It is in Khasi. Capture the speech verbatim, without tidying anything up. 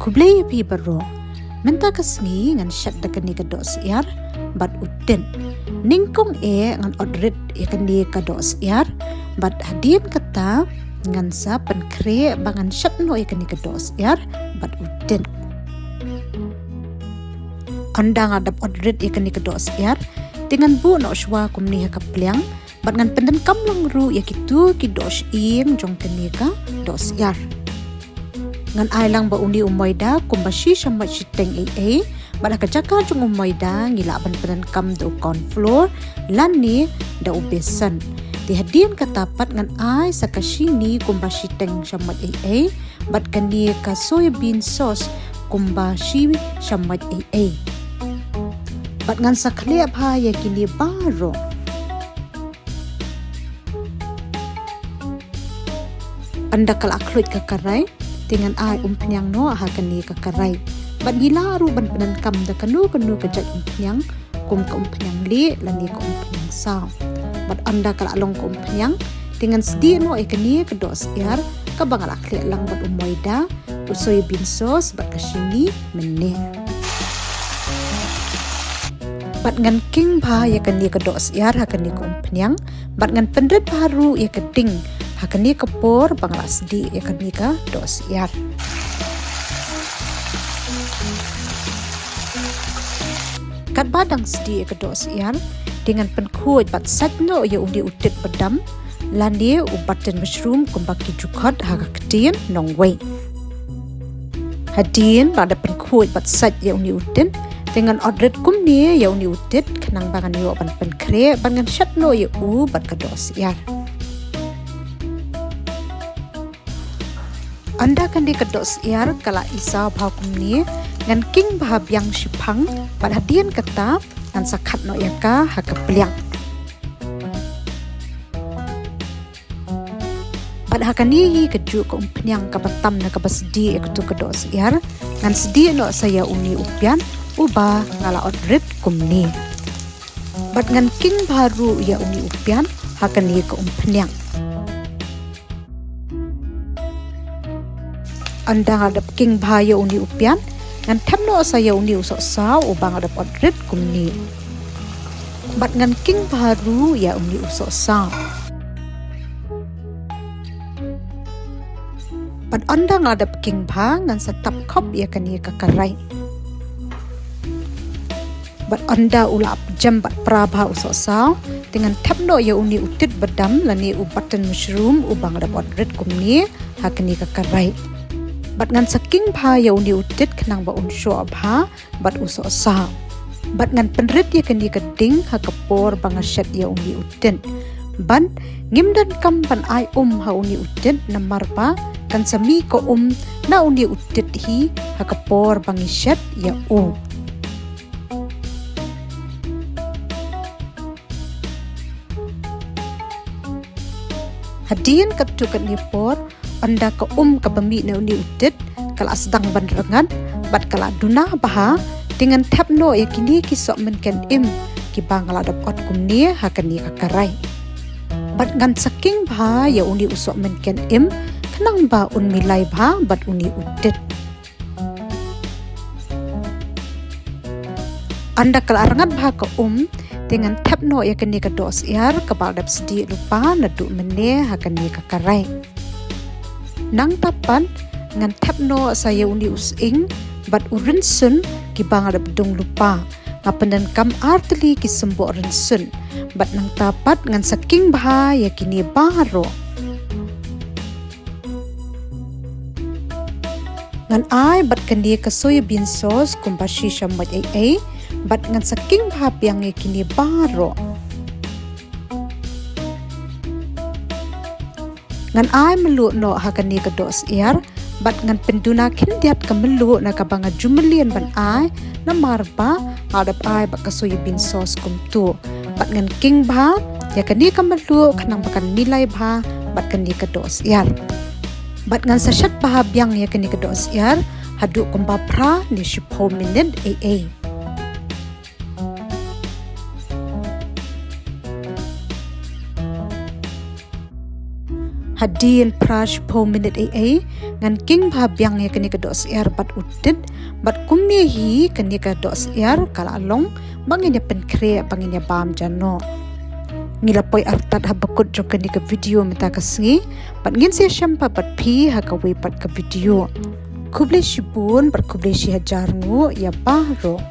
Khublei ïa phi baroh. Mynta ka sngi ngan shet da kane ka doh syiar bad u tit. Nyngkong eh ngan ot rit ïa kane ka doh syiar bad hadien kata ngan sa pynkhreh ba ngan shet noh ïa kane ka doh syiar bad u tit. Ynda nga dep ot rit ïa kane ka doh syiar, te ngan buh noh shuwa kumne ha ka pliang, bad ngan pyndonkam lang ruh ïa kito ki doh shyieng jong kane ka doh syiar. Ngan ai lang ba une u maida kumba shi shamoit shiteng ei ei, bad ha ka jaka jong u maida ngi lah ban pyndonkam da u corn flour lane da u besan. Te hadien kata pat ngan ai sa ka shini kumba shiteng shamoit ei ei, bad kane ka soya bean sauce kumba shi shamoit ei ei. Bad ngan sa khleh bha ïa kine baroh. Ynda ka la khluit ka karai, te ngan ai umphniang noh ha kane ka karai. Bad ngi lah ruh ban pyndonkam da kano kano ka jait umphniang, kum ka umphniang lieh lane ka umphniang saw. Bad ynda ka la long ka umphniang, te ngan sdieh noh ïa kane ka doh syiar kaba nga la khleh lang bad u maida, u soya bean sauce bad ka shini mynne. Bad ngan king bha ïa kane ka doh syiar ha kane ka umphniang, bad ngan pynrit bha ruh ïa ka ding ha kane ka por ba nga la sdieh ïa kane ka doh syiar. Katba dang sdieh ïa ka doh syiar, te ngan pynkhuid bad sait noh ïa une u tit badam lane u button mushroom kumba ki ju khot ha ka ktien nongwei. Hadien ba la dep pynkhuid bad sait ïa une u tit, te ngan ot rit kumne ïa une u tit khnang ba ngan ïoh ban pynkhreh bad ngan shet noh ïa u bad ka doh syiar. Ynda kane ka doh syiar ka la isaw bha kumne, ngan king bha biang shiphang, bad hadien kata ngan sa khat noh ïa ka ha ka pliang. Bad ha kane hi kajuh ka umphniang kaba tam na kaba sdieh ïa katu ka doh syiar, ngan sdieh noh sa ïa une u pian uba nga la ot rit kumne. Bad ngan king bha ruh ïa une u pian ha kane ka umphniang. Ynda nga la dep king bha ïa une u pian, ngan thep noh sa ïa une u sohsaw uba nga la dep ot rit kumne. Bad ngan king bha ruh ïa une u sohsaw. Bad ynda nga la dep king bha, ngan sa tap khop ïa kane ka karai. Bad ynda u la ap jem bad pra bha u sohsaw, te ngan thep noh ïa une u tit badam lane u button mushroom uba nga la dep ot rit kumne ha kane ka karai. Bad ngan sa king bha ïa une u tit khnang ba un shoh bha bad u sohsaw. Bad ngan pynrit ïa kane ka ding ha ka por ba nga shet ïa une u tit. Bad ngim donkam ban ai um ha une u tit namar ba kan sa mih ka um na une u tit hi ha ka por ba ngi shet ïa u. Hadien katto katne por, ynda ka um kaba mih na une u tit ka la sdang ban rngat bad ka la duna bha, te ngan thep noh ïa kine ki sohmynken im kiba nga la dep ot kumne ha kane ka karai. Bad ngan sa king bha ïa une u sohmynken im khnang ba un milai bha bad une u tit. Ynda ka la rngat bha ka um, te ngan thep noh ïa kane ka doh syiar kaba la dep sdieh lypa naduh mynne ha kane ka karai. Nangta pat ngan thep noh sa ïa une u sying bad u rynsun kiba nga la dep dung lypa. Nga pyndonkam ar tylli ki symboh rynsun. Bad nangta pat ngan sa king bha ïa kine baroh. Ngan ai bad kane ka soya bean sauce kumba shi shamoit ei ei, bad ngan sa king bha biang ïa kine baroh. Ngan ai mluh noh ha kane ka doh syiar, bad ngan pynduna khyndiat ka mluh na kaba nga ju mlien ban ai, namar ba nga la dep ai bad ka soya bean sauce kumto. Bad ngan king bha ïa kane ka mluh khnang ba kan milai bha bad kane ka doh syiar. Bad ngan sa shet bha biang ïa kane ka doh syiar haduh kumba phra ne shiphew minit ei ei. Hadien phra shiphew minit ei ei, ngan khih bha biang ïa kane ka dohsyiar bad u tit, bad kumne hi kane ka dohsyiar ka la long ba ngin ïa pynkhreh, ba ngin ïa bam ja noh. Ngi la poi artat ha ba kut jong kane ka video mynta ka sngi, bad ngin sa ïashem pat bad phi ha kawei pat ka video. Khublei shibun bad khublei shihajar nguh ïa baroh.